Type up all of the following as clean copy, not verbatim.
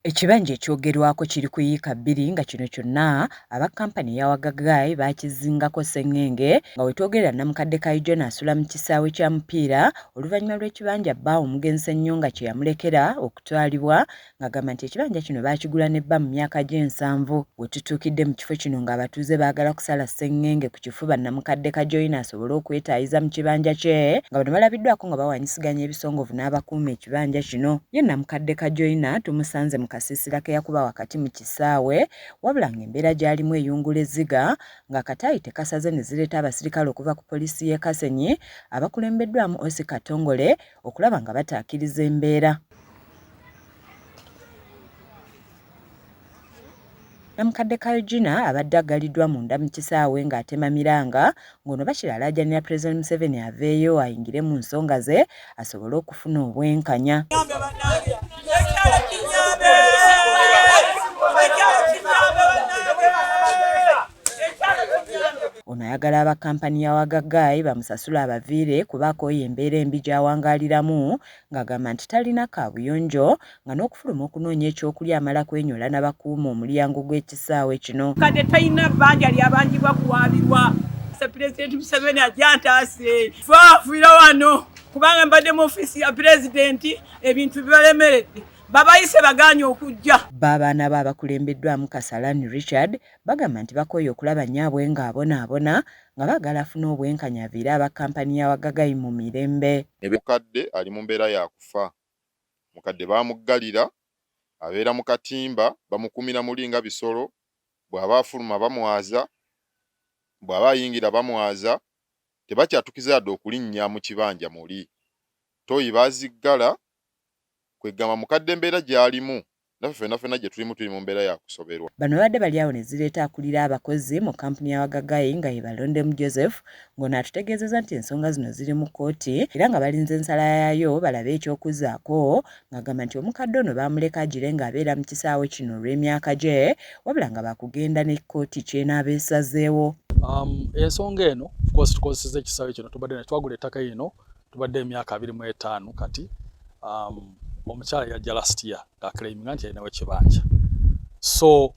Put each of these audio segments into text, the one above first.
Ekibanja ekyogerwako kiri ku yiika bbiri nga kino kyonna aba kkampani eya Wagagai baakizingako ssengenge nga we twogerera Namukadde Kaijona asula mu kisaawe kya mupiira oluvannyuma lw'ekibanja bba omugenzi Ssenyonga kye yamulekera okutwalibwa ng'agamba nti ekibanja kino baakigula ne bba mu myaka gy'ensanvu. We tutuukidde mu kifo kino ng'abatuuze baagala kusala ssengenge ku kifuba Namukadde Kajoyina asobole okwetaayiza mu kibanja kye nga bano balabiddwako nga bawaanyisiganya ebisongovu n'abakuuma ekibanja kino. Ye Namukadde Kajoyina tumusanze mu kasiisira ke yakuba wakati mu kisaawe wabula ng'embeera gy'alimu eyungula ezziga ng'akataayi tekasaze ne zireeta abasirikale okuva ku poliisi y'e Kasenyi abakulembeddwamu OC Katongole okulaba nga bataakiriza embeera. Namukadde Kayojina abadde aggaliddwa munda mu kisaawe ng'atema miranga ng'ono bakira alaajanira Pulezidenti Museveni aveeyo ayingire mu nsonga ze asobole okufuna obwenkanya. Ono ayagala aba kkampani ya Wagagai bamusasule abaviire kuba akooye embeera embi gy'awangaaliramu ng'agamba nti talina kaabuyonjo nga n'okufuluma okunoonya ekyokulya amala kwenyola na bakuuma omulyango gw'ekisaawe kino. Kadde talina bbanja lyabanjibwa kuwaabirwa. Pulezidenti Museveni ajja ntaase faafiira wano kubanga mbadde mu ofiisi ya pulezidenti ebintu bibalemeredde babayise bagaanye okujja. Bo abaana be abakulembeddwamu Kasalani Richard bagamba nti bakooye okulaba nnyaabwe ng'abonaabona nga baagala afune obwenkanya aviire aba kkampani ya Wagagai mu mirembe. Mukadde ali mu mbeera ya kufa. Mukadde baamuggalira, abeera mu katimba, bamukuumira muli nga bisolo, bw'aba afuluma bamwaza, bw'aba ayingira bamwaza, tebakyatukiza yadde okulinnya mu kibanja muli. Ttooyi baaziggala, kwegamba mukadde embeera gy'alimu naffe ffenna ffenna gye tulimu tuli mu mbeera ya kusoberwa. Bano babadde bali awo ne zireeta akulira abakozi mu kkampuni ya Wagagai nga ye Balondemu Joseph ng'ono atutegeezezza nti ensonga zino ziri mu kkooti era nga balinze nsala yaayo balabe eky'okuzzaako ng'agamba nti omukadde ono baamuleka agire ng'abeera mu kisaawe kino olw'emyaka gye wabula nga baakugenda ne kkooti ky'enaaba esazeewo. Ensonga eno of course tukozesezza ekisaawe kino tubadde twagula ettaka eno tubadde emyaka 25 kati. Omukyala yajja last year ng'aclaiminga nti alinawo ekibanja, so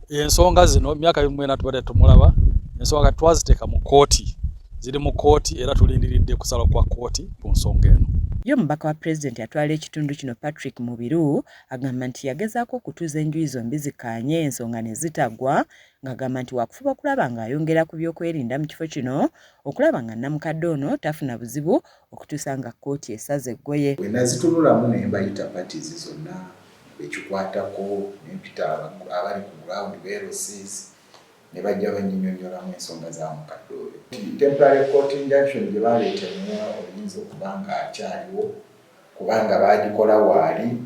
ensonga zino emyaka 24 tubadde tumulaba. Ensonga kati twaziteeka mu kkooti, ziri mu kkooti era tulindiridde kusala kwa kkooti ku nsonga eno. Ye omubaka wa pulezidenti atwala ekitundu kino Patrick Mubiru agamba nti yagezaako okutuuza enjuyi zombi zikkaanye ensonga ne zitaggwa ng'agamba nti waakufuba okulaba ng'ayongera ku byokwerinda mu kifo kino okulaba nga nnamukadde ono tafuna buzibu okutuusa nga kkooti esaze eggoye. Bwe nazitunulamu ne mbayita parties zonna bekikwatako, ne mpita abali ku ground ba LCs ne bajja bannyinyonnyolamu ensonga za mukadde oyo. Temporary court injunction gye baleeta emuwa obuyinza okuba nga akyaliwo kubanga baagikola waali.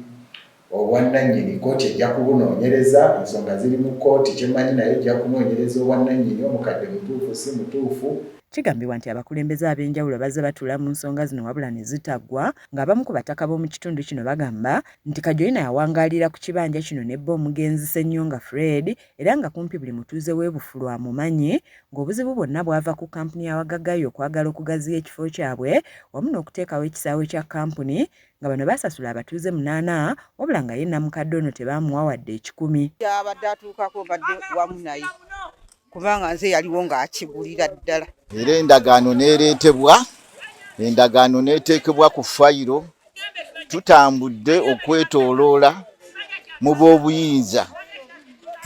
Obwannannyini kkooti ejja kubunoonyereza, ensonga ziri mu kkooti kye mmanyi nayo ejja kunoonyereza obwannannyini, omukadde mutuufu si mutuufu. Kigambibwa nti abakulembeze ab'enjawulo bazze batuula mu nsonga zino wabula ne zitaggwa ng'abamu ku bataka b'omu kitundu kino bagamba nti Kajoyina yawangaalira ku kibanja kino ne bba omugenzi Ssenyonga Fred era nga kumpi buli mutuuze w'e Bufulu amumanyi ng'obuzibu bwonna bwava ku kkampuni ya Wagagai okwagala okugaziya ekifo kyabwe wamu n'okuteekawo ekisaawe kya kkampuni nga bano baasasula abatuuze munaana wabula nga ye nnamukadde ono tebaamuwa wadde ekikumi. Kyabadde atuukako mbadde wamu naye kubanga nze yaliwo ng'akigulira ddala. Era endagaano n'ereetebwa, endagaano n'eteekebwa ku fayiro. Tutambudde okwetooloola mu b'obuyinza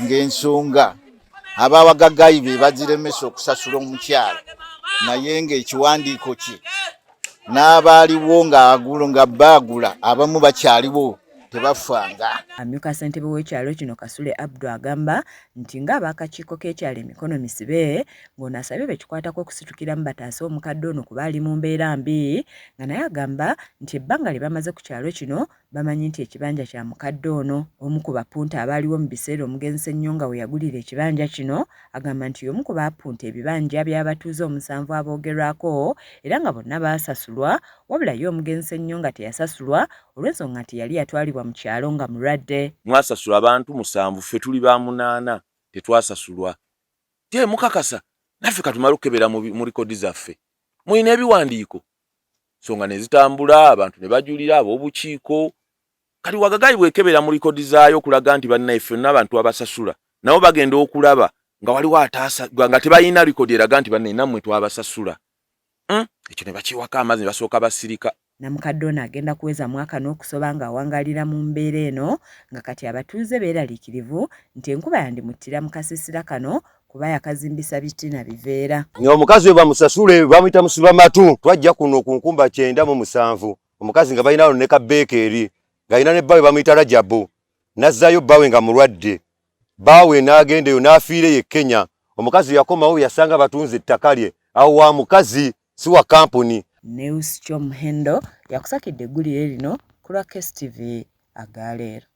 ng'ensonga abawagagayi be baziremesa okusasula omukyala, naye ng'ekiwandiiko kye n'abaaliwo ng'agulo nga baagula abamu bakyaliwo tebafanga. Amyuka ssentebe w'ekyalo kino Kasule Abdu agamba nti ng'ab'akakiiko k'ekyalo emikono misibe ng'ono asabye be kikwatako okusitukiramu bataase omukadde ono kuba ali mu mbeera mbi nga naye agamba nti ebbanga lye bamaze ku kyalo kino bamanyi nti ekibanja kya mukadde ono. Omu ku bapunta abaaliwo mu biseera omugenzi Ssenyonga we yagulira ekibanja kino agamba nti y'omu ku baapunta ebibanja by'abatuuze omusanvu aboogerwako era nga bonna baasasulwa wabula ye omugenzi Ssenyonga teyasasulwa olw'ensonga nti yali yatwalibwa mu kyalo nga mulwadde. Mwasasula abantu musanvu ffe tuli ba munaana tetwasasulwa. Te mukakasa naffe katumale okukebera mu likodi zaffe mulina ebiwandiiko nsonga ne zitambula abantu ne bajulira ab'obukiiko. Kati Wagagai bwekebera mu likodi zaayo okulaga nti bannaye ffenna abantu abasasula, nabo bagenda okulaba nga waliwo ataasa nga tebalina likodi eraga nti bannaye nammwe twabasasula. Ekyo ne bakiwako amazzi ne basooka basirika. Namukadde ono agenda kuweza mwaka n'okusoba ng'awangaalira mu mbeera eno nga kati abatuuze beeraliikirivu nti enkuba yandimuttira mu kasiisira kano kuba yakazimbisa biti na biveera. Omukazi we bamusasule bamuyita Musibamatu. Twajja kuno ku nkumba 97, omukazi nga balina ne kabeeka eri ng'alina ne bbaawe bamuyita Rajabu, n'azzaayo bbaawe nga mulwadde, bbaawe n'agenda eyo n'afiira eyo e Kenya. Omukazi yakomawo yasanga batunze ettaka lye, awo wa mukazi si wa kampuni. Neus Kyomuhendo yakusakidde eggulire lino ku lwa KSTV agaleero.